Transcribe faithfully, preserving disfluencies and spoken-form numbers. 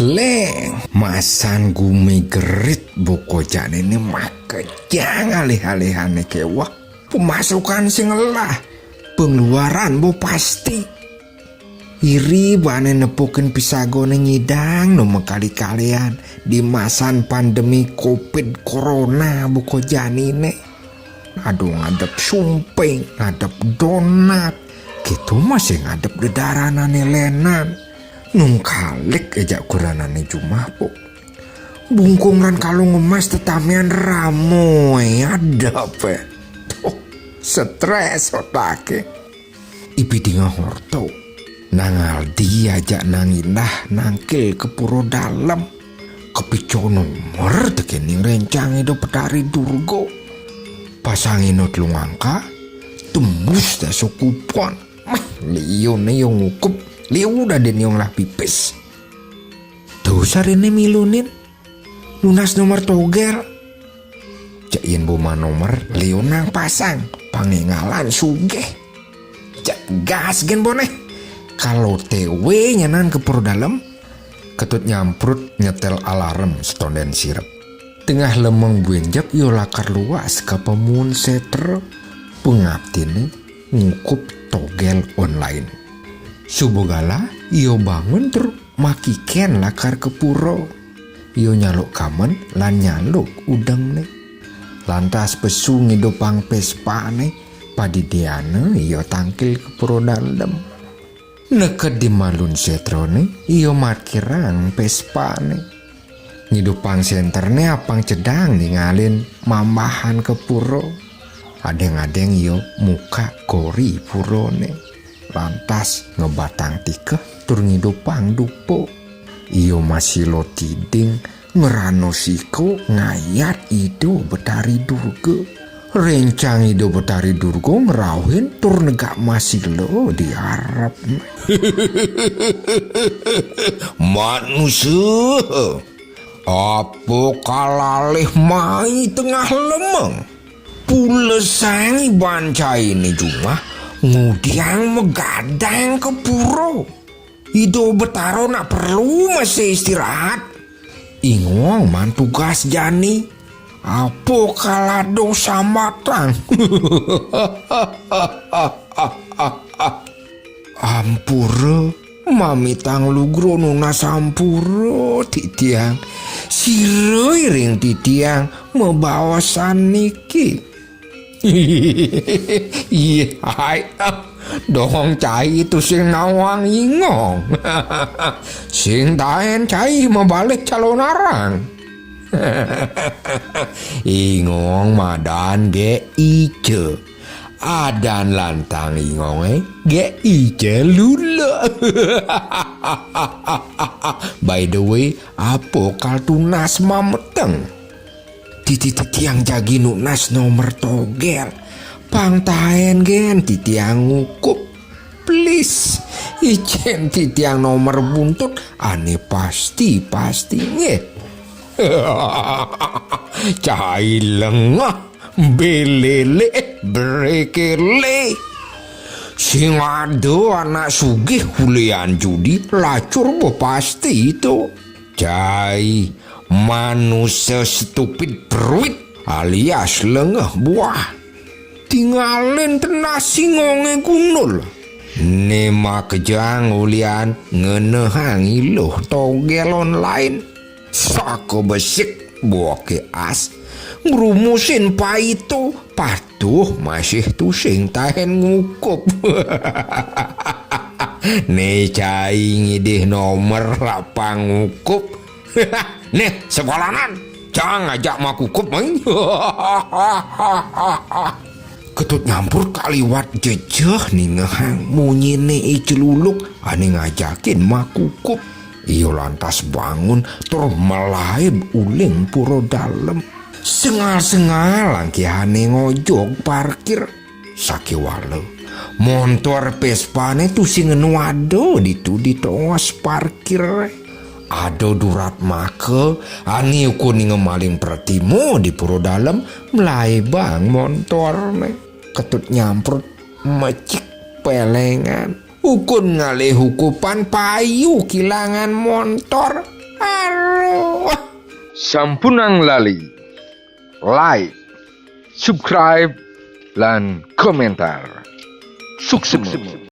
Lé, masan gumegerit buka janiné makejang alih-alihane kéweh. Pemasukan sing ngelah, pengeluaran bo pasti. Iri bane nepukin pisagone nyidang no makali-kalian di masan pandemi covid corona buka janiné. Aduh, ngadep sumping, ngadep donat, gitu masih ngadep dedaranane lenan. Nungkalik aja kuranane jumah, Puk. Bungkung lan kalung emas tetamian ramoy, ada apa? Tuh, stres otake. Ipi dingah horto. Nang Aldi aja nang Indah nangkil ke pura dalem. Kepica nomer tekening rencang Ida Betari Durga. Pasangina telung angka, tembus dasa kupon. Meh, liune yo ngukup, liu daden yo ngelah pipis. Tuh sarine milunin. Nunas nomer togel. Cek yen bo manomer, liu nang pasang, pangengalan sugih. Cek gas gen bo neh. Kalo tewe nyanan ke pura dalem, Ketut Nyamprut nyetel alarm setonden sirep. Tengah lemeng buin jep yo lakar luas ka pemun setra, pengaptine ngukup togel online. Suba galah, yo bangun tur makiken lakar ke pura. Iyo nyaluk kamen lan nyaluk udengne. Lantas pesu ngidupang Vespane, padidiana iyo tangkil ke pura dalem. Neked di malun setrane, iyo markirang Vespane. Ngidupang senterne apang cedang ningalin mambahan ke pura. Adeng-adeng iyo muka gori purane. Lantas ngebatang tikeh tur ngidupang dupa. Iyo masila tiding ngrana sika ngayat Ida Betari Durga. Rencang Ida Betari Durga ngrauhin tur negak masila di arep. Manusa, apa kalalih mai tengah lemeng? Pulesang iban caine jumah ngudiang magadang ke pura. Ida Betara nak perlu masih istirahat. Ingong man tugas jani. Apa kalado sambatang? Ampura, mamitang lugra nunas ampura titiang. Sira iring titiang mabaosan niki. Iya, hai. Dong cai tusing nawang Ingong. Sing taen cai mabalih calonarang. Ingong madan ge ica. Adan lantang Ingonge ge ica lula. By the way, apa kal tunas mameteng? Titi titiang jagi nunas nomer togel. Pang taen gen titiang ngukup. Please, icen titiang nomer buntut ane pasti-pasti nggih. Cai lengah, belele, brekele. Sing ada anak sugih kulian judi lacur bo pasti itu. Cai, manusa stupid peruit alias lengeh buah. Tingalin tenas Ingonge gundul. Ne makejang ulian ngenehang iluh togel online. Saka besik boke as. Ngrumusin paito patuh masih tusing taen ngukup. Ne cai ngidih nomer rapang ngukup. Nih, sekolanan, cang ajak makukup main. Ketut Nyampur kaliwat jejeh ningehang munyine I Celuluk ane ngajakin makukup. Iyo lantas bangun tur malaib uling pura dalem. Sengal-sengal angkihane ngojog parkir. Sakiwala, montor Vespane tusing enu ada ditu di tongos parkir. Ada durat maka, ani ukur ninga maling pratima di pura dalem, mlaibang montorne. Ketut Nyamprut mecik pelengan. Ukun ngalih ukupan payu kilangan montor. Sampunang lali like, subscribe, lan komentar. Suksma.